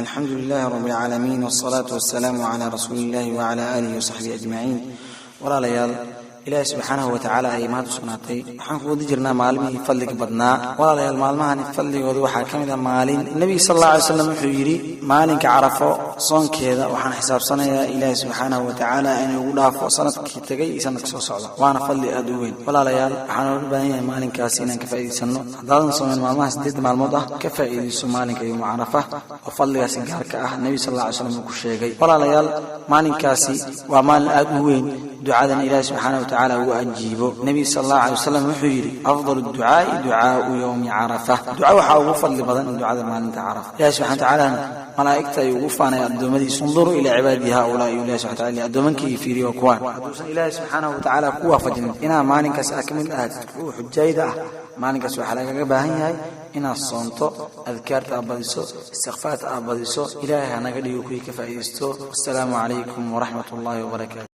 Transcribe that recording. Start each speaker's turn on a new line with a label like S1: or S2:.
S1: Alxamdu lilahi rabi alcaalamiin, wsalaatu wasalaamu calaa rasuuli illahi wacala aalihi wasaxbihi ajmaciin. Walaalayaal, Ilaahi subxaanahu watacaala ayay mahad u sugnaatay. Waxaan ku wadi jirnaa maalmihii fadliga badnaa. Walaalayaal, maalmahani fadligooda waxaa ka mid a maalin Nebiga sal alla alay slam wuxuu yidhi: "Maalinka Carafo soonkeeda waxaan xisaabsanayaa Ilaahi subxaanahu watacaala inuu ugu dhaafo sanadkii tegay iyo sanadka soo socda." Waana fadli aad u weyn. Walaalayaal, waxaan ooga baahan yahay maalinkaasi inaan ka faa'iidaysanno. Haddaadan soomin maalmaha 8 maalmood ah, ka faa'iidayso maalinka yowma Carafa oo fadligaasi gaarka ah Nebi sal alla alay slam uu ku sheegay. Walaalayaal, maalinkaasi waa maalin aad u weyn, ducadan Ilaahi subxaanahu watacaala uu ajiibo. Nebi sal allahu alay wasalam wuxuu yidhi: "Afdal ducaai ducaau yowmi Carafa." Duca waxaa ugu fadli badan ducada maalinta Carafa. Ilahi subxana watacaalana malaa'igta ayuu ugu faanaya addoommadiisa: "Unduruu ilaa cibaadii haaulaa." Ilahi subxana wataala addoomankayga fiiriyo kuwaan. Hadduusan Ilaahi subxaanahu watacaala ku waafajinin inaa maalinkaas aa ka mid ahaatid kuwa xujayda ah, maalinkaas waxaa lagaga baahan yahay inaad soonto, adkaarta aad badiso, istikfaarta aad badiso. Ilaahay hanaga dhigo kuwii ka faa'iidaysto. Wassalaamu calaykum waraxmat ullahi wabarakaatu.